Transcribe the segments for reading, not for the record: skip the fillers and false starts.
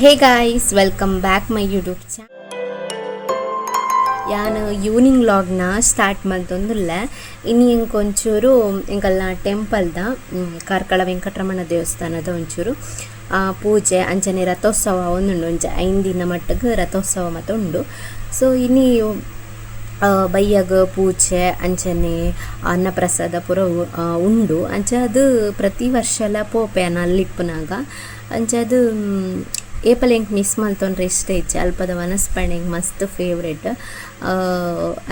Hey guys, welcome back my YouTube channel. ಯಾನ್ evening ವ್ಲಾಗ್ನ start ಮಲ್ತೊಂದುಲ್ಲೆ. ಇನಿ ಎಂಕ್ ಒಂಚೂರು ಎಂಕಲ್ನ ಟೆಂಪಲ್ದ ಕಾರ್ಕಳ ವೆಂಕಟರಮಣ ದೇವಸ್ಥಾನದ ಒಂಚೂರು ಪೂಜೆ ಅಂಚನೆ ರಥೋತ್ಸವ ಒಂದುಂಡು. ಒಂಜಿ 5 ದಿನ ಮಟ್ಟಗ್ ರಥೋತ್ಸವ ಮತ ಉಂಡು. ಸೊ ಇನಿ ಬಯ್ಯಗ್ ಪೂಜೆ ಅಂಚನೆ ಅನ್ನಪ್ರಸಾದ ಪೂರ ಉಂಡು. ಅಂಚ ಅದು ಪ್ರತಿ ವರ್ಷಲ ಪೋಪೆ ಅಲ್ಲಿಪ್ಪುನಾಗ. ಅಂಚಾದ್ ಏಪಲ ಎಂಕ್ ಮಿಸ್ ಮಲ್ತೊಂಡ್ರೆ ಇಷ್ಟ ಇಜ್ಜಿ. ಅಲ್ಪದ ವನಸ್ ಪಂಡ ಎಂಕ್ ಮಸ್ತ್ ಫೇವ್ರೇಟ್.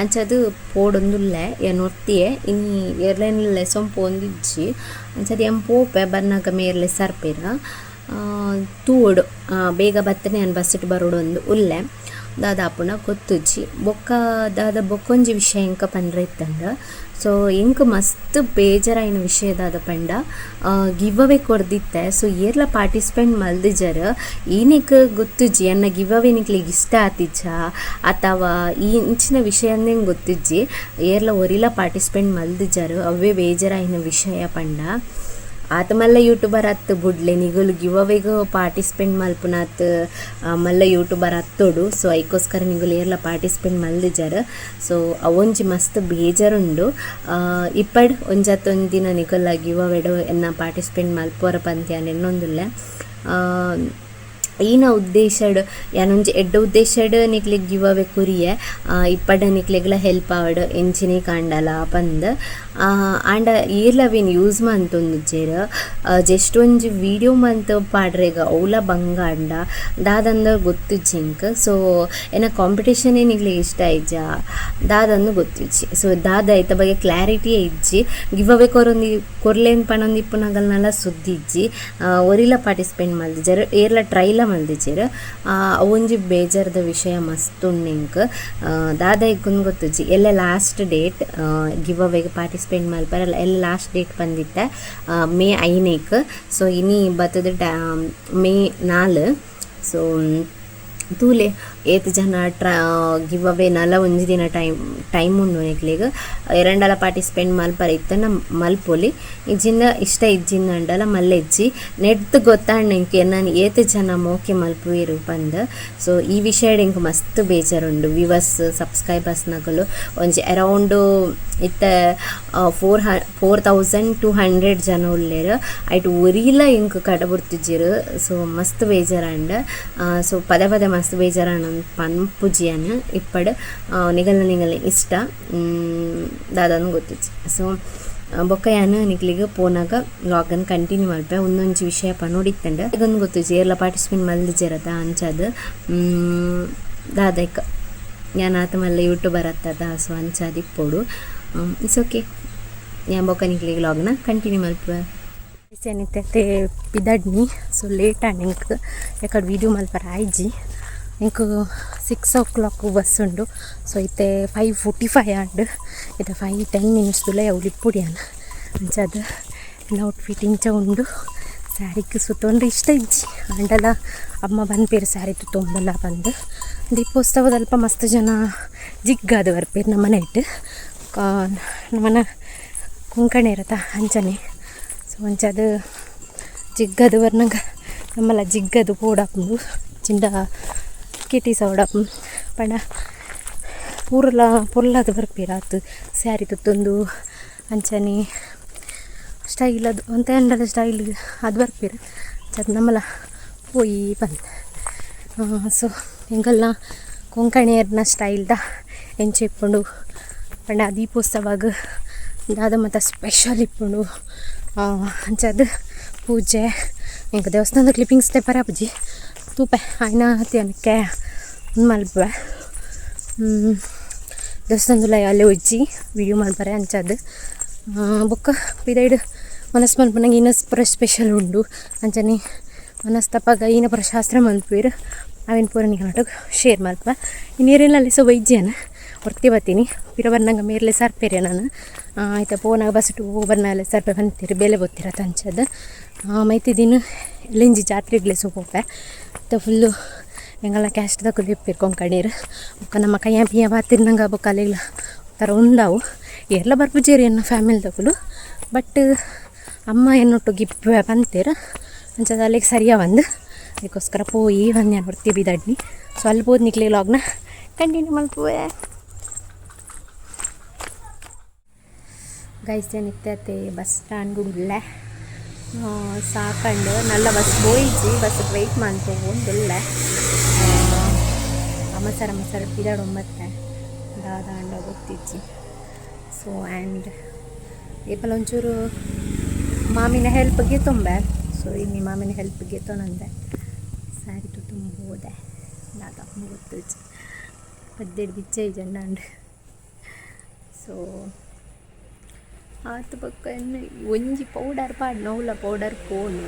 ಅಂಚಾದ್ ಪೋಡೊಂದುಲ್ಲೆ ಯಾನ್ ಒರ್ತಿಯೆ. ಇನಿ ಏರ್ಲೈನ್ ಲೆಸೊಂದು ಪೋಂದಿಜ್ಜಿ. ಅಂಚಾದ್ ಯಾನ್ ಪೋಪೆ ಬನ್ನಗ ಮೇರ್ಲೆ ಸರ್ಪೆರ್ ತೂವೊಡು. ಬೇಗ ಬತ್ತನೆ ಯಾನ್ ಬಸ್ಸುಟ್ ಬರೊಡು ಅಂದ್ ಉಲ್ಲೆ. ದಾದ ಆಪುಂಡ ಗೊತ್ತುಜ್ಜಿ. ಬೊಕ್ಕ ದಾದ ಬೊಕ್ಕೊಂಜಿ ವಿಷಯ ಎಂಕ ಪಂಡ್ರೆ ಇತ್ತಂಡ, ಸೊ ಎಂಕ್ ಮಸ್ತ್ ಬೇಜಾರಾಯಿನ ವಿಷಯ ದಾದ ಪಂಡ, ಗಿವ್ ಅವೇ ಕೊರ್ದಿತ್ತೆ. ಸೊ ಏರ್ಲ ಪಾರ್ಟಿಸಿಪೇಟ್ ಮಲ್ದಿಜರ್. ಈನೆಕ್ ಗೊತ್ತುಜ್ಜಿ ಎನ್ನ ಗಿವ್ ಅವೇ ನಿಕ್ಲೆಗ್ ಇಷ್ಟ ಆತಿಜ್ಜ ಅಥವಾ ಈ ಇಂಚಿನ ವಿಷಯ ಗೊತ್ತುಜ್ಜಿ. ಏರ್ಲ ಒರಿಲ ಪಾರ್ಟಿಸಿಪೇಟ್ ಮಲ್ದಿಜರ್. ಅವೇ ಬೇಜಾರಾಯಿನ ವಿಷಯ ಪಂಡ, ಆತ ಮಲ್ಲ ಯೂಟ್ಯೂಬರ್ ಅತ್ತು ಬುಡ್ಲೆ ನಿಗುಲು ಗಿವ್ ಅವೇಗ್ ಪಾರ್ಟಿಸಿಪೇಟ್ ಮಲ್ಪುನಾತ್ ಮಲ್ಲ ಯೂಟ್ಯೂಬರ್ ಅತ್ತೋಡು. ಸೊ ಐಕೋಸ್ಕರ ನಿಗುಲು ಏರ್ಲ ಪಾರ್ಟಿಸಿಪೇಟ್ ಮಲ್ದಿಜರ್. ಸೊ ಅವೊಂಜಿ ಮಸ್ತ್ ಬೇಜಾರುಂಡು. ಇಪ್ಪಡ್ ಒಂಜತ್ತೊಂಜಿ ದಿನ ನಿಗುಲ ಗಿವ್ ಅವೇಡ್ ಎನ್ನ ಪಾರ್ಟಿಸಿಪೇಟ್ ಮಲ್ಪುವರ ಪಂದ್ ಯಾನ್ ಎನ್ನೊಂದುಲ್ಲೆ. ಈನ ಉದ್ದೇಶಡ್ ಯಾನೊಂಜಿ ಎಡ್ಡೆ ಉದ್ದೇಶಡ್ ನಿಕ್ಲೆಗ್ ಗಿವ್ ಅವೇ ಕೊರಿಯೆ. ಇಪ್ಪಡ ನಿಕ್ಲೆಗ್ಲ ಹೆಲ್ಪ್ ಆವಡ್ ಎಂಚಿನೆ ಕಾಂಡಲ ಪಂದ್. ಆಂಡ ಈರ್ಲ ಅವೇನ್ ಯೂಸ್ ಮಂತೊಂದುಜ್ಜೆರ್. ಜಸ್ಟ್ ಒಂಜಿ ವೀಡಿಯೋ ಮಂತ್ ಪಾಡ್ರೆಗ್ ಅವ್ಲ ಬಂಗ ಆಂಡ ದಾದಂದ ಗೊತ್ತುಜ್ಜಿ ಎಂಕ್. ಸೊ ಎನ್ನ ಕಾಂಪಿಟೇಷನ್ ನಿಕ್ಲೆಗ್ ಇಷ್ಟ ಇಜ್ಜ ದಾದಂದು ಗೊತ್ತುಜ್ಜಿ. ಸೊ ದಾದ ಐತ ಬಗ್ಗೆ ಕ್ಲಾರಿಟಿಯೇ ಇಜ್ಜಿ. ಗಿವ್ ಅವೇ ಕೊರೊಂದಿ ಕೊರ್ಲೇನ್ ಪನೊಂದು ಇಪ್ಪುನಗಲ್ನಲ ಸುದ್ದಿ ಇಜ್ಜಿ. ಒರಿಲ ಪಾರ್ಟಿಸಿಪೇಟ್ ಮಲ್ದಿಜೆರ್, ಏರ್ಲ ಟ್ರೈಲ ಮಲ್ದಿಜೆರ್. ಅವೊಂಜಿ ಬೇಜಾರದ ವಿಷಯ ಮಸ್ತ್ ಉಂಡು ಎಂಕ್. ದಾದ ಇಕ್ಕುಂದು ಗೊತ್ತುಜ್ಜಿ. ಎಲ್ಲ last date give ಅವೇಗ್ participate ಮಲ್ಪರೆ ಎಲ್ಲ ಲಾಸ್ಟ್ ಡೇಟ್ ಬಂದಿತ್ತೆ ಮೇ 5ಕ್. ಸೊ ಇನಿ ಬತ್ತದ ಮೇ 4. ಸೊ ತೂಲೆ ಏತ್ ಜನ ಗಿವ್ ಅವೇ ನಲ ಒಂಜಿ ದಿನ ಟೈಮ್ ಟೈಮ್ ಉಂಡು ನಿಕ್ಲೆಗ್. ಎರಂಡಲ ಪಾರ್ಟಿಸಿಪೇಟ್ ಮಲ್ಪರೆ ಇತ್ತಂಡ ಮಲ್ಪೊಲಿ. ಇಜ್ಜಿಂದ ಇಷ್ಟ ಇಜ್ಜಿಂದ ಅಂಡಲ ಮಲ್ಲೆಜ್ಜಿ. ನೆಟ್ದ್ ಗೊತ್ತಾಂಡ ಎಂಕ್ ಎನ್ನನ್ ಏತ್ ಜನ ಮೋಕೆ ಮಲ್ಪುವೆರ್ ಪಂದ್. ಸೊ ಈ ವಿಷಯಡ್ ಎಂಕ್ ಮಸ್ತ್ ಬೇಜಾರುಂಡು. ವ್ಯೂವರ್ಸ್ ಸಬ್ಸ್ಕ್ರೈಬರ್ಸ್ ನಕುಲು ಒಂಜಿ ಅರೌಂಡ್ ಇತ್ತೆ 4200 ಜನ ಉಲ್ಲೆರ್. ಐಟ್ ಒರಿಲ ಎಂಕ್ ಕಡಬುಡ್ತಿಜ್ಜೆರ್. ಸೊ ಮಸ್ತ್ ಬೇಜಾರಾಂಡ್. ಸೊ ಪದೇ ಪದೇ ಮಸ್ತ್ ಬೇಜಾರಾಂಡ್ ಪನ್ಪುಜಿ ಯಾನ್. ಇಪ್ಪಡ್ ನಿಗಲ್ನ ನಿಗಲ್ನ ಇಷ್ಟ ದಾದನ ಗೊತ್ತುಜ್ಜಿ. ಸೊ ಬೊಕ್ಕ ಯಾನ್ ನಿಕ್ಲೆಗ್ ಪೋನಾಗ ವ್ಲಾಗನ್ ಕಂಟಿನ್ಯೂ ಮಲ್ಪೆ. ಉಂದೊಂಜಿ ವಿಷಯ ಪನೊಡಿತ್ತಂಡ ಒಂದು ಗೊತ್ತುಜ್ಜಿ. ಏರ್ಲ ಪಾರ್ಟಿಸಿಪೇಟ್ ಮಲ್ದಿಜೆರತ. ಅಂಚಾದ್ ದಾದೈಕ ಯಾನ್ ಆತ ಮಲ್ಲ ಯೂಟ್ಯೂಬರ್ ಅತ್ತದ. ಸೊ ಅಂಚಾದ್ ಇಪ್ಪೊಡು. It's okay. ಯಾನ್ ಬೊಕ್ಕ ನಿಕ್ಲೆಗ್ ವ್ಲಾಗ್ನ ಕಂಟಿನ್ಯೂ ಮಲ್ಪುವೆ. ಇತ್ತೆ ಪಿದಡ್ನಿ. ಸೊ ಲೇಟ್ ಆಂಡ್ ಎಂಕ್. ಎಕಡೆ ವೀಡಿಯೋ ಮಲ್ಪರೆ ಆಯ್ಜಿ. ಎಂಕ್ 6 ಓ ಕ್ಲಾಕ್ ಬಸ್ ಉಂಡು. ಸೊ ಇತ್ತೆ 5:45 ಆಂಡ್. ಇತ್ತೆ 5-10 ಮಿನಿಟ್ಸ್ ದುಲೈ ಅವ್ಲು ಇಪ್ಪೊಡು ಯಾನ್. ಅಂಚಾದ್ ಎನ್ನ ಔಟ್ಫಿಟ್ ಇಂಚ ಉಂಡು. ಸ್ಯಾರಿಗ್ ಸುತ್ತೊಂಡ್ರೆ ಇಷ್ಟ ಇಜ್ಜಿ, ಆಂಡಲ ಅಮ್ಮ ಪನ್ಪೆರ್ ಸ್ಯಾರಿ ತುತ್ತೊಂಬಲ್ಲ ಪಂದ್. ದೀಪೋತ್ಸವದಲ್ಪ ಮಸ್ತ್ ಜನ ಜಿಗ್ಗಾದ್ ಬರ್ಪೆರ್ ನಮ್ಮನೈಟ್. ನಮ್ಮನ ಕೊಂಕಣಿ ಇರತ್ತ ಅಂಚನೆ. ಸೊ ಅಂಚಾದ್ ಜಿಗ್ಗದು ಬರ್ನಗ ನಮ್ಮಲ ಜಿಗ್ಗದು ಪೋಡಾಪುಂಡು. ಚಿಂಡ ಕಿಟಿ ಸವಡಾಪುಂಡು ಪಂಡ ಪೂರಲ ಪೊರ್ಲಾದ್ ಬರ್ಪೆರ್ ಆತ್ ಸ್ಯಾರಿ ತುತ್ತೊಂದು ಅಂಚನೆ ಸ್ಟೈಲ್ ಅದು ಒಂತೆ ಅಂಡಲ ಸ್ಟೈಲ್ ಅದು ಬರ್ಪೆರ್. ಅಂಚಾದ್ ನಮ್ಮಲ ಪೋಯಿ ಪಂದ್. ಸೊ ಎಂಕಲ್ನ ಕೊಂಕಣಿಯರ್ನ ಸ್ಟೈಲ್ದ ಎಂಚ ಇಪ್ಪುಂಡು ಪಂಡ ದೀಪೋತ್ಸವಗ್ ದಾದ ಮಾತ ಸ್ಪೆಷಲ್ ಇಪ್ಪುಂಡು. ಅಂಚಾದ್ ಪೂಜೆ ಎಂಕ್ ದೇವಸ್ಥಾನದ ಕ್ಲಿಪ್ಪಿಂಗ್ಸ್ ತೆಪ್ಪರೆ ಆಪುಜಿ. ತೂಪೆ ಆಯ್ನ ಅತ್ಯಾನಕ್ಕೆ ಮಲ್ಪುವೆ. ದೇವಸ್ಥಾನದುಲೈ ಅಲ್ಲೇ ಒಜ್ಜಿ ವೀಡಿಯೋ ಮಲ್ಪರೆ. ಅಂಚಾದ್ ಬೊಕ್ಕ ಪಿದಯ್ಡ್ ವನಸ್ ಮಲ್ಪುನಗ ಇನಸ್ ಪೂರ ಸ್ಪೆಷಲ್ ಉಂಡು. ಅಂಚನೆ ವನಸ್ ತಪ್ಪಾಗ ಈನ ಪೂರ ಶಾಸ್ತ್ರ ಮಲ್ಪುವೆರ್. ಅವೆನ್ ಪೂರ ನಿಕಲ್ನೊಟ್ಟುಗು ಶೇರ್ ಮಲ್ಪುವೆ. ಇನಿ ಸೊ ಒಯ್ಜೆನ್ ಒರ್ತಿ ಬತ್ತೀನಿ. ಪಿರ ಬನ್ನಗ ಮೇರ್ಲೆ ಸರ್ಪೆರೆ ನಾನು. ಆಯ್ತಾ ಪೋನಾಗ ಬಸ್ಟು ಬನ್ನಲೆ ಸರ್ಪೆ ಬಂತೀರಿ ಬೇಲೆ ಬೊತ್ತಿರತ್ತ. ಅಂಚದ್ ಮೈತಿದಿನ ಲಿಂಜಿ ಜಾತ್ರೆಗ್ಲೆ ಸೊ ಪೋಪೆ. ಇತ್ತೆ ಫುಲ್ಲು ಎಂಕಲ್ನ ಕ್ಯಾಸ್ಟ್ ದಕುಲು ಇಪ್ಪೆರ್ ಕೊಂಕಣಿರ್. ಬೊಕ್ಕ ನಮ್ಮ ಕೈಯ ಪಿಯ ಬಾತಿರ್ನಂಗ ಬೊಕ್ಕ ಅಲೆಗ್ಲ ಥರ ಉಂಡಾವು. ಏರ್ಲ ಬರ್ಪುಜೆರ್ ಎನ್ನ ಫ್ಯಾಮಿಲಿ ದಕುಲು. ಬಟ್ ಅಮ್ಮ ಎನ್ನೊಟ್ಟುಗು ಇಪ್ಪುವೆ ಪಂತೆರ್. ಅಂಚಾದ್ ಅಲೆಗ್ ಸರಿಯಾವಂದ್. ಅದಕ್ಕೋಸ್ಕರ ಪೋಯಿ ಒಂದು ನಾನು ಬರ್ತೀವಿ ಬಿದಡ್ನಿ. ಸೊ ಅಲ್ಲಿ ಪೋದು ನಿಕ್ಲೆ ಲಾಗ್ನ ಕಂಟಿನ್ಯೂ ಮಲ್ಪುವೆ. ಗೈಸ್, ಏನಿತ್ತೆ ಬಸ್ ಸ್ಟ್ಯಾಂಡ್ ಉಳ್ಳೆ ಸಾಕಂಡು ನಲ್ಲ ಬಸ್ ಪೋಯಿಜಿ, ಬಸ್ ವೆಯ್ಟ್ ಮಾಡ್ತು ಒಂದುಳ್ಳೆ. ಅಮಸರ ಅಮಸರ ಪಿದಾಡ್ ಒಂಬತ್ತೆ ದಾದ ಅಂಡ ಗೊತ್ತಿಜ್ಜಿ. ಸೊ ಆ್ಯಂಡ್ ಏಪಲ ಒಂಚೂರು ಮಾಮಿನ ಹೆಲ್ಪ್ಗೆ ತುಂಬೆ. ಸೊ ಇನ್ನು ಮಾಮಿನ ಹೆಲ್ಪ್ಗೆ ತೊನಂದೆ ಸ್ಯಾರಿ ತುಂಬ ಹೋದೆ ದಾದ ಗೊತ್ತಿಜ್ಜಿ ಪದ್ದೆಡ್ ಬಿಚ್ಚೆ ಜನ. ಸೊ ಆತು ಬೊಕ್ಕ ಇನ್ನು ಒಂಜಿ ಪೌಡರ್ ಪಾಡ್ ನೌಲ ಪೌಡರ್ ಪೋನು.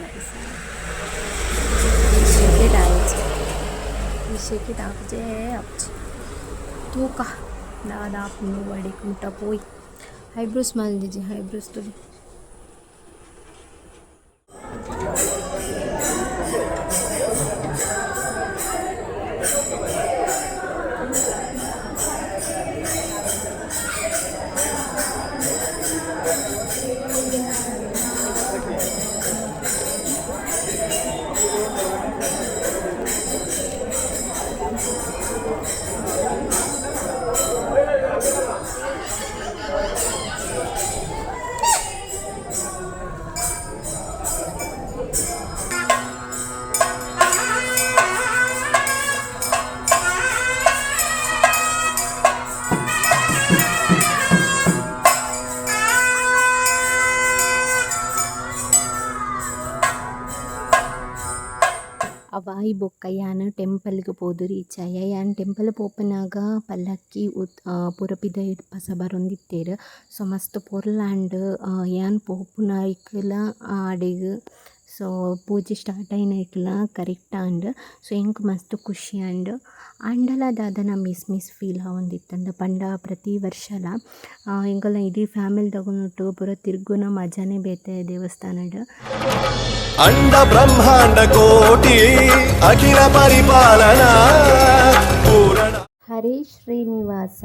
ಶೆಕೆಟ್ ಆಯ್ತು, ಈ ಶೆಕೆಟ್ ಆಪುಜೇ ಆಪುಜಿ. ತೂಕ ದಾದ ಆಪುಂಡು. ಅಡಿಕ್ ಮುಟ್ಟ ಪೋಯಿ ಐಬ್ರೋಸ್ ಮಲ್ದಿಜಿ, ಐಬ್ರೋಸ್ ತುಲಿ. ಅವಾಯಿ ಬೊಕ್ಕ ಯಾನ್ ಟೆಂಪಲ್ಗ್ ಪೋದು ರೀಚ್ ಆಯ. ಯಾನ್ ಟೆಂಪಲ್ ಪೋಪುನಗ ಪಲ್ಲಕ್ಕಿ ಉತ್ ಪೂರ ಪಿದಯಿಡ್ ಪಸ ಬರೊಂದಿತ್ತೆರ್. ಸೊ ಮಸ್ತ್ ಪೊರ್ಲಾಂಡ್. ಯಾನ್ ಪೋಪುನೈಕ್ಲ ಆಡೆಗ್ ಸೊ ಪೂಜೆ ಸ್ಟಾರ್ಟ್ ಆಯಿನೈಕ್ಲ ಕರೆಕ್ಟ್ ಆಂಡ್. ಸೊ ಎಂಕ್ ಮಸ್ತ್ ಖುಷಿ ಆಂಡ್. ಆಂಡಲ ದಾದನ ಮಿಸ್ ಮಿಸ್ ಫೀಲ್ ಆವೊಂದಿತ್ತ್ಂಡ್ ಪಂಡ ಪ್ರತಿ ವರ್ಷಲ ಎಂಕಲ್ನ ಇಡೀ ಫ್ಯಾಮಿಲಿದಕುಲ್ನೊಟ್ಟುಗು ಪೂರ ತಿರ್ಗುನ ಮಜಾನೆ ಬೇತೆ ದೇವಸ್ಥಾನಡ್. ಅಂಡ ಬ್ರಹ್ಮಾಂಡ ಕೋಟಿ ಅಖಿಲ ಪರಿಪಾಲನಾ ಪೂರಣ. ಹರೇ ಶ್ರೀನಿವಾಸ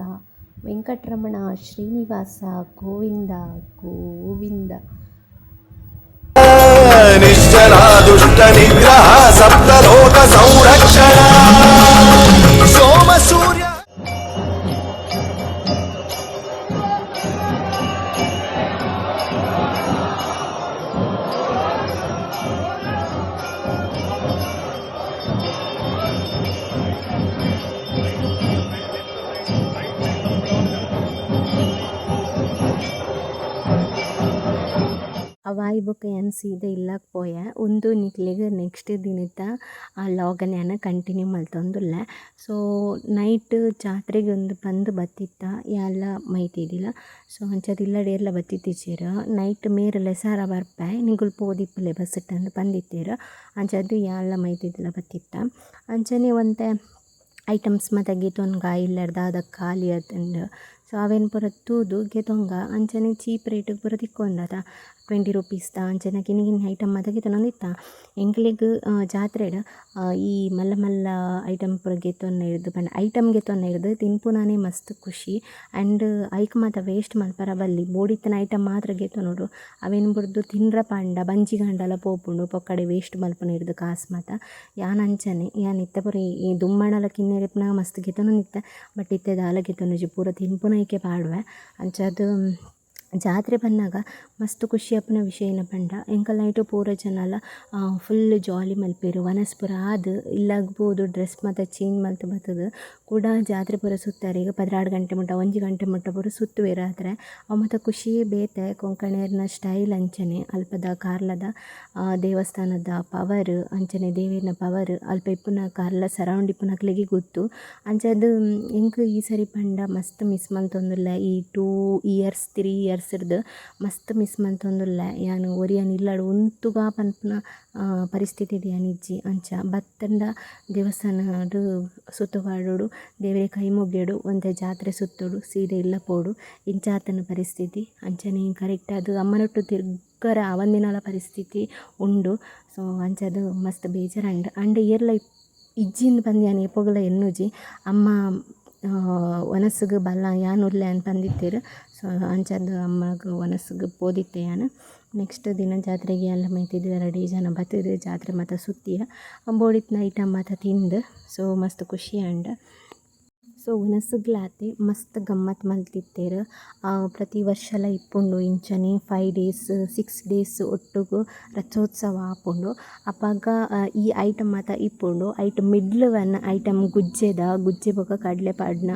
ವೆಂಕಟರಮಣ ಶ್ರೀನಿವಾಸ ಗೋವಿಂದ ಗೋವಿಂದ. ನಿಶ್ಚಲ ದುಷ್ಟ ನಿಗ್ರಹ ಸಪ್ತಲೋಕ ಸಂರಕ್ಷಣ ಸೋಮ ಸೂರ್ಯ. ಅವಾಯಿ ಬೊಕ್ಕ ಯಾನ್ ಸೀದಾ ಇಲ್ಲಗ್ ಪೋಯೆ. ಉಂದು ನಿಕ್ಲೆಗ್ ನೆಕ್ಸ್ಟ್ ದಿನತ ಆ ಲಾಗನ್ ಯಾನ್ ಕಂಟಿನ್ಯೂ ಮಲ್ತೊಂದುಲ್ಲೆ. ಸೊ ನೈಟ್ ಜಾತ್ರೆಗ್ ಉಂದು ಪಂದ್ ಬತ್ತಿತ್ತ, ಯಾನ್ಲ ಮೈತಿದಿಲ್ಲ. ಸೊ ಅಂಚಾದ್ ಇಲ್ಲಡ್ ಏರ್ಲ ಬತ್ತಿತ್ತಿಜೆರ್. ನೈಟ್ ಮೇರ್ ಲೆಸಾರ ಬರ್ಪೆ, ನಿಕುಲು ಪೋದಿಪ್ಪುಲೆ ಬಸ್ಟ್ ಅಂದ್ ಪಂದಿತ್ತೆರ್. ಅಂಚಾದ್ ಯಾನ್ಲ ಮೈತಿದಿಲ್ಲ ಬತ್ತಿತ್ತ. ಅಂಚನೆ ಒಂತೆ ಐಟಮ್ಸ್ ಮಾತ ಗೆತೊನ್ಗ, ಇಲ್ಲಡ್ ದಾದ ಖಾಲಿ ಆತುಂಡು ಸೊ ಅವೆನ್ ಪೂರ ತೂದು ಗೆತೊಂಗ. ಅಂಚನೆ ಚೀಪ್ ರೇಟ್ ಪೂರ ತಿಕ್ಕೊಂಡತ, 20 ರುಪೀಸ್ ದ ಅಂಚನೆ ಕಿನ್ನಿ ಕಿನ್ನಿ ಐಟಮ್ ಮಾತ ಗೆತೊನೊಂದಿತ್ತ. ಎಂಕ್ಲೆಗ್ ಜಾತ್ರೆಡ್ ಈ ಮಲ್ಲ ಮಲ್ಲ ಐಟಮ್ ಪೂರ ಗೆತೊನ್ನೆರ್ದ್ ಪಂಡ ಐಟಮ್ ಗೆತೊನ್ನೆರ್ದ್ ತಿನ್ಪುನನೇ ಮಸ್ತ್ ಖುಷಿ. ಆ್ಯಂಡ್ ಐಕ್ ಮಾತ ವೇಸ್ಟ್ ಮಲ್ಪರ ಬಲ್ಲಿ, ಬೋಡಿತ್ತಿನ ಐಟಮ್ ಮಾತ್ರ ಗೆತೊನೊಡು. ಅವೆನ್ ಬುಡ್ದು ತಿನ್ರ ಪಂಡ ಬಂಜಿಗಾಂಡಲ ಪೋಪುಂಡು ಪೊಕ್ಕಡೆ ವೇಸ್ಟ್ ಮಲ್ಪುನೆರ್ದ್ ಕಾಸ್ ಮಾತ. ಯಾನ್ ಅಂಚನೆ ಯಾನ್ ಇತ್ತೆ ಪೂರ ಈ ದುಂಬಾಂಡಲ ಕಿನ್ನೆರ್ ಇಪ್ಪುನಗ ಮಸ್ತ್ ಗೆತೊನೊಂದಿತ್ತೆ, ಬಟ್ ಇತ್ತೆ ದಾಲ ಗೆತೊನುಜಿ, ಪೂರ ತಿನ್ಪುನೈಕೆ ಪಾಡುವೆ. ಅಂಚಾದ್ ಜಾತ್ರೆ ಬನ್ನಗ ಮಸ್ತ್ ಖುಷಿ ಆಪುನ ವಿಷಯ ಏನ ಪಂಡ ಎಂಕಲ್ನ ಐಟ್ ಪೂರ ಜನಲ ಫುಲ್ ಜಾಲಿ ಮಲ್ಪುವೆರ್. ವನಸ್ ಪೂರ ಆದ್ ಇಲ್ಲಗ್ ಪೋದು ಡ್ರೆಸ್ ಮಾತ ಚೇಂಜ್ ಮಲ್ತ್ ಬತ್ತುದು ಕುಡ ಜಾತ್ರೆ ಪೂರ ಸುತ್ತಾರೆ. ಈಗ 12 ಗಂಟೆ ಮುಟ್ಟ, 1 ಗಂಟೆ ಮುಟ್ಟ ಪೂರ ಸುತ್ತುವೆರ್ ರಾತ್ರೆ. ಅವು ಮಾತ ಖುಷಿಯೇ ಬೇತೆ. ಕೊಂಕಣೆರ್ನ ಸ್ಟೈಲ್ ಅಂಚನೆ, ಅಲ್ಪದ ಕಾರ್ಲದ ದೇವಸ್ಥಾನದ ಪವರ್ ಅಂಚನೆ, ದೇವೆರ್ನ ಪವರ್ ಅಲ್ಪ ಇಪ್ಪುನ ಕಾರ್ಲ ಸರೌಂಡ್ ಇಪ್ಪುನಕ್ಲೆಗೆ ಗೊತ್ತು. ಅಂಚಾದ್ ಎಂಕ್ ಈ ಸರಿ ಪಂಡ ಮಸ್ತ್ ಮಿಸ್ ಮಲ್ತೊಂದುಲ್ಲೆ. ಈ 2 ಇಯರ್ಸ್ 3 ಇಯರ್ಸ್ ರ್ದ್ ಮಸ್ತ್ ಮಿಸ್ ಮಲ್ತೊಂದುಲ್ಲೆ. ಯಾನ್ ಒರಿಯನ್ ಇಲ್ಲಡ್ ಉಂತುಗ ಪನ್ಪುನ ಪರಿಸ್ಥಿತಿಡ್ ಯಾನ್ ಇಜ್ಜಿ. ಅಂಚ ಬತ್ತುಂಡ ದೇವಸ್ಥಾನಡ್ ಸುತ್ತು ಪಾಡೊಡು, ದೇವೆರೆ ಕೈ ಮುಗಿಯೊಡು, ಒಂತೆ ಜಾತ್ರೆ ಸುತ್ತೊಡು, ಸೀದಾ ಇಲ್ಲ ಪೋಡು, ಇಂಚ ಆತುಂಡು ಪರಿಸ್ಥಿತಿ. ಅಂಚನೆ ಕರೆಕ್ಟ್ ಆದ್ ಅಮ್ಮನೊಟ್ಟು ತಿರ್ಗರೆ ಆವಂದಿನಲ ಪರಿಸ್ಥಿತಿ ಉಂಡು. ಸೊ ಅಂಚಾದ್ ಮಸ್ತ್ ಬೇಜಾರಾಂಡ್. ಆಂಡ ಏರ್ಲ ಇಜ್ಜಿಂದ್ ಪಂದ್ ಯಾನ್ ಏಪೊಗುಲ ಎನ್ನುಜಿ. ಅಮ್ಮ ವನಸುಗು ಬಲ್ಲ ಯಾನ್ ಉಲ್ಲೆ ಅಂದ್ ಪಂದಿತ್ತೆರ್. ಸೊ ಅಂಚಾದ್ ಅಮ್ಮಗ್ ವನಸುಗು ಪೋದಿತ್ತೆ ಯಾನ್. ನೆಕ್ಸ್ಟ್ ದಿನ ಜಾತ್ರೆಗೆ ಎಲ್ಲ ಮೈತಿದ್ದು ರೆಡಿ ಜನ ಬತ್ತುದು ಜಾತ್ರೆ ಮಾತ ಸುತ್ತಿಯ ಬೋಡಿತ್ತಿನ ಐಟಮ್ ಮಾತ ತಿಂದು. ಸೊ ಮಸ್ತ್ ಖುಷಿ ಆಂಡ್. ಸೊ ವನಸುಗ್ಲಾತೆ ಮಸ್ತ್ ಗಮ್ಮತ್ ಮಲ್ತಿತ್ತೆರ್. ಪ್ರತಿ ವರ್ಷಲ ಇಪ್ಪುಂಡು ಇಂಚನೆ. 5 ಡೇಸ್, 6 ಡೇಸ್ ಒಟ್ಟುಗು ರಥೋತ್ಸವ ಆಪುಂಡು. ಅಪಗ ಈ ಐಟಮ್ ಮಾತ ಇಪ್ಪುಂಡು. ಐಟ್ ಮಿಡ್ಲ್ ಒನ್ ಐಟಮ್ ಗುಜ್ಜೆದ ಗುಜ್ಜೆ ಬೊಕ ಕಡಲೆ ಪಾಡ್ನ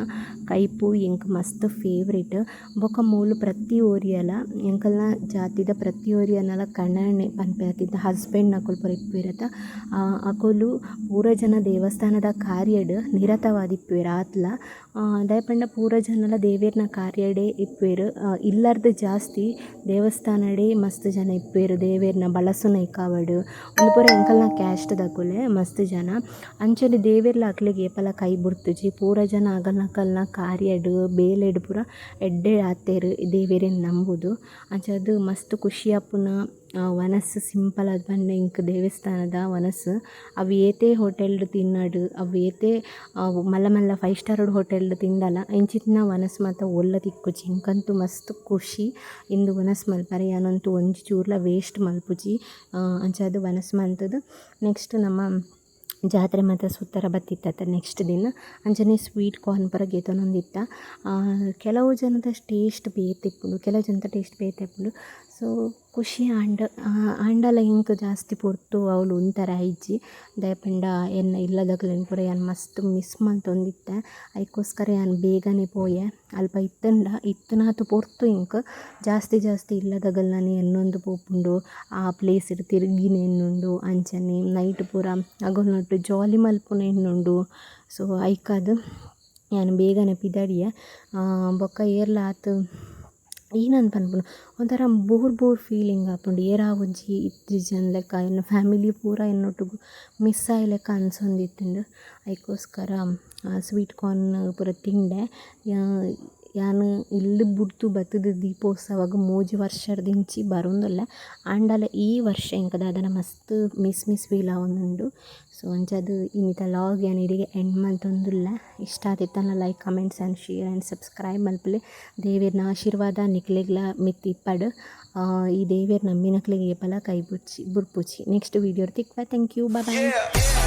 ಕೈಪು ಎಂಕ್ ಮಸ್ತ್ ಫೇವರೇಟ್. ಬೊಕ ಮೂಲು ಪ್ರತಿ ಒರಿಯಲ ಎಂಕಲ್ನ ಜಾತಿದ ಪ್ರತಿ ಒರಿಯನಲ ಕಣನೆ ಪನ್ಪೆರ್ ಅತ್ತ ಹಸ್ಬೆಂಡ್ ನಕುಲು ಪೂರ ಇಪ್ಪುವೆರತ, ಅಕುಲು ಪೂರ ಜನ ದೇವಸ್ಥಾನದ ಕಾರ್ಯಡ್ ನಿರತವಾದಿಪ್ಪುವೆರ್ ಆತ್ಲ. ದಾಯೆ ಪಂಡ ಪೂರ ಜನಲ ದೇವೆರ್ನ ಕಾರ್ಯಡೇ ಇಪ್ಪುವೆರ್. ಇಲ್ಲರ್ದ್ ಜಾಸ್ತಿ ದೇವಸ್ಥಾನಡೇ ಮಸ್ತ್ ಜನ ಇಪ್ಪುವೆರ್. ದೇವೆರ್ನ ಬಳಸುನೈಕಾವಡ್, ಉಂದು ಪೂರ ಎಂಕಲ್ನ ಕ್ಯಾಸ್ಟ್ ದಕುಲೆ ಮಸ್ತ್ ಜನ. ಅಂಚನೆ ದೇವೆರ್ಲ ಅಕ್ಲೆಗ್ ಏಪಲ ಕೈ ಬುಡ್ತುಜಿ. ಪೂರ ಜನ ಅಗಲ್ನಕಲ್ನ ಕಾರ್ಯಡ್, ಬೇಲೆಡ್ ಪೂರ ಎಡ್ಡೆ ಆತೆರ್ ದೇವೆರೆನ್ ನಂಬುದು. ಅಂಚಾದ್ ಮಸ್ತ್ ಖುಷಿ ಆಪುನ ವನಸ್ ಸಿಂಪಲ್ ಆದ್ ಪಂಡ ಎಂಕ್ ದೇವಸ್ಥಾನದ ವನಸ್. ಅವು ಏತೆ ಹೋಟೆಲ್ಡ್ ತಿನ್ನಡ್, ಅವು ಏತೆ ಮಲ್ಲ ಮಲ್ಲ ಫೈವ್ ಸ್ಟಾರ್ ಹೋಟೆಲ್ಡ್ ತಿಂಡಲ, ಇಂಚಿತ್ತಿನ ವನಸ್ ಮಾತ ಓಲ್ಲ ತಿಕ್ಕುಜಿ. ಎಂಕಂತೂ ಮಸ್ತ್ ಖುಷಿ ಇಂದು ವನಸ್ ಮಲ್ಪರೆ. ಯಾನಂತೂ ಒಂಜಿ ಚೂರ್ಲ ವೇಸ್ಟ್ ಮಲ್ಪುಜಿ. ಅಂಚಾದ್ ವನಸ್ ಮಂತುದು ನೆಕ್ಸ್ಟ್ ನಮ ಜಾತ್ರೆ ಮಾತ ಸುತ್ತರ ಬತ್ತಿತ್ತ ನೆಕ್ಸ್ಟ್ ದಿನ. ಅಂಚನೆ ಸ್ವೀಟ್ ಕಾರ್ನ್ ಪೂರ ಗೆತೊನೊಂದಿತ್ತ. ಕೆಲವು ಜನದ ಟೇಸ್ಟ್ ಬೇತೆ ಇಪ್ಪುಂಡು, ಕೆಲವು ಜನತ ಟೇಸ್ಟ್ ಬೇತೆ ಇಪ್ಪುಂಡು. ಸೊ ಖುಷಿ ಆಂಡ್. ಆಂಡಲ ಎಂಕ್ ಜಾಸ್ತಿ ಪೊರ್ತು ಅವ್ಲು ಉಂತರ ಆಯಿಜಿ. ದಾಯೆ ಪಂಡ ಎನ್ನ ಇಲ್ಲದಕ್ಲೆನ್ ಪೂರ ಯಾನ್ ಮಸ್ತ್ ಮಿಸ್ ಮಲ್ತೊಂದಿತ್ತೆ. ಐಕೋಸ್ಕರ ಯಾನ್ ಬೇಗನೆ ಪೋಯೆ. ಅಲ್ಪ ಇತ್ತುಂಡ ಇತ್ತುನಾತ್ ಪೊರ್ತು ಎಂಕ್ ಜಾಸ್ತಿ ಜಾಸ್ತಿ ಇಲ್ಲದಗಲ್ನನೆ ಎನ್ನೊಂದು ಪೋಪುಂಡು, ಆ ಪ್ಲೇಸ್ಡ್ ತಿರ್ಗಿನ ಎನ್ನುಂಡು, ಅಂಚನೆ ನೈಟ್ ಪೂರ ಅಗುಲ್ನೊಟ್ಟು ಜಾಲಿ ಮಲ್ಪುನ ಎನ್ನುಂಡು. ಸೊ ಐಕಾದ್ ಯಾನ್ ಬೇಗನೆ ಪಿದಡಿಯೆ. ಬೊಕ್ಕ ಏರ್ಲ ಆತ್ ಏನಂದ್ ಪನ್ಪುನು, ಒಂಥರ ಬೋರ್ ಬೋರ್ ಫೀಲಿಂಗ್ ಆಪುಂಡು. ಏರಾ ಒಂಜಿ ಇತ್ತಿಜಂದ್ ಲೆಕ್ಕ, ಎನ್ನ ಫ್ಯಾಮಿಲಿ ಪೂರ ಎನ್ನೊಟ್ಟುಗು ಮಿಸ್ ಆಯಿಲೆಕ್ಕ ಅನ್ಸೊಂದಿತ್ತುಂಡು. ಐಕೋಸ್ಕರ ಸ್ವೀಟ್ ಕಾರ್ನ್ ಪೂರ ತಿಂಡೆ. ಯಾನ್ ಇಲ್ಲ್ ಬುಡ್ದು ಬತ್ತುದು ದೀಪೋತ್ಸವಗ್ 3 ವರ್ಷರ್ದಿಂಚಿ ಬರೊಂದುಲ್ಲೆ. ಆಂಡಲ ಈ ವರ್ಷ ಎಂಕ್ ದಾದನ ಮಸ್ತ್ ಮಿಸ್ ಮಿಸ್ ಫೀಲ್ ಆವೊಂದುಂಡು. ಸೊ ಅಂಚಾದ್ ಇನಿತ ಲಾಗ್ ಯಾನ್ ಇಡೆಗೆ ಎಂಡ್ ಮಲ್ತೊಂದುಲ್ಲೆ. ಇಷ್ಟ ಆದಿತ್ತಂಡ like, comments and share and subscribe ಮಲ್ಪುಲೆ. ದೇವೆರ್ನ ಆಶೀರ್ವಾದ ನಿಕ್ಲೆಗ್ಲ ಮಿತ್ತ್ ಇಪ್ಪಡ್. ಈ ದೇವೆರ್ ನಂಬಿನಕ್ಲೆಗ್ ಏಪಲ ಕೈ ಬುಡ್ಚಿ ಬುಡ್ಪುಜಿ. ನೆಕ್ಸ್ಟ್ ವೀಡಿಯೋ ತಿಕ್ವ. Thank you, bye. Yeah.